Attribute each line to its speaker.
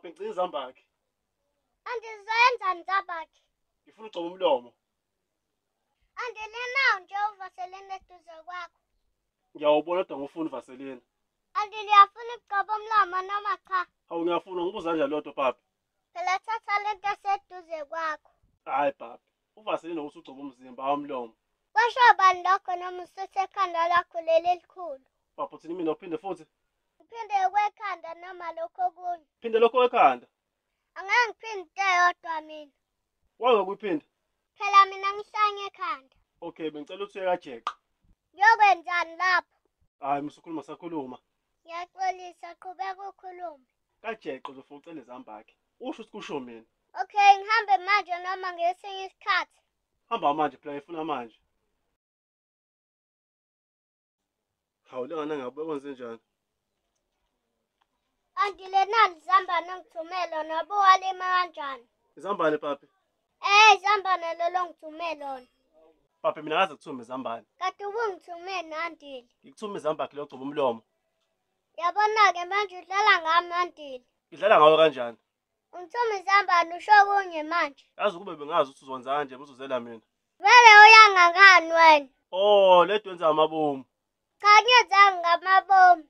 Speaker 1: Papi, ngicela izambakhe.
Speaker 2: Andizenzani izambakhe?
Speaker 1: Ngifuna ugcoba umlomo.
Speaker 2: Andilinawo nje uvaseline eduze kwakho.
Speaker 1: Ngiyawubona kodwa ngifuna uvaseline.
Speaker 2: Andile uyafuna ukugcoba umlomo noma cha?
Speaker 1: Hawu ngiyafuna, ngibuza kanjani lodwa papi?
Speaker 2: Phela thatha lento eseduze kwakho.
Speaker 1: Hayi papi, uvaseline ukuthi ugcoba umzimba awumlomo.
Speaker 2: Kwasho bani lokho noma usuthe ekhanda lakho leli elikhulu?
Speaker 1: Papi uthini mina uphinde futhi?
Speaker 2: Ngiphinde kwekhanda noma lokho okunye.
Speaker 1: Phinde lokho ekhanda.
Speaker 2: Angeke ngiphinde into eyodwa mina.
Speaker 1: Wangeke uyiphinda?
Speaker 2: Phela mina ngihlanye ekhanda.
Speaker 1: Okay, bengicela ukuthi uye kaJeqe.
Speaker 2: Ngiyokwenzani lapho?
Speaker 1: Hayi musukhuluma sakhuluma.
Speaker 2: Ngiyaxolisa, qhubeka ukhulume.
Speaker 1: KaJeqe uzofika ucele izambakhe. Usho ukuthi kusho mina.
Speaker 2: Okay, ngihambe manje noma ngesinye isikhathi.
Speaker 1: Hamba manje phela ngifuna manje. Hawu lengane ngabe kwenze njani?
Speaker 2: Andile nali izambane ongithumele lona ubuwalima kanjani?
Speaker 1: Izambane papi?
Speaker 2: Izambane lelo ongithume lona.
Speaker 1: Papi mina ngaze kuthume izambane.
Speaker 2: Kade ubungithume nandile.
Speaker 1: Ngikuthume izambakhe logcoba umlomo.
Speaker 2: Yabona-ke manje udlala ngami Andile.
Speaker 1: Ngidlala ngawe kanjani?
Speaker 2: Ungithume izambane usho kunye manje.
Speaker 1: Yazi ukube bengazi ukuthi uzokwenza kanje uzozela mina.
Speaker 2: Vele uyangangani wena?
Speaker 1: Oh, le dwenza amabomu.
Speaker 2: Cha ngiyenzanga ngamabomu.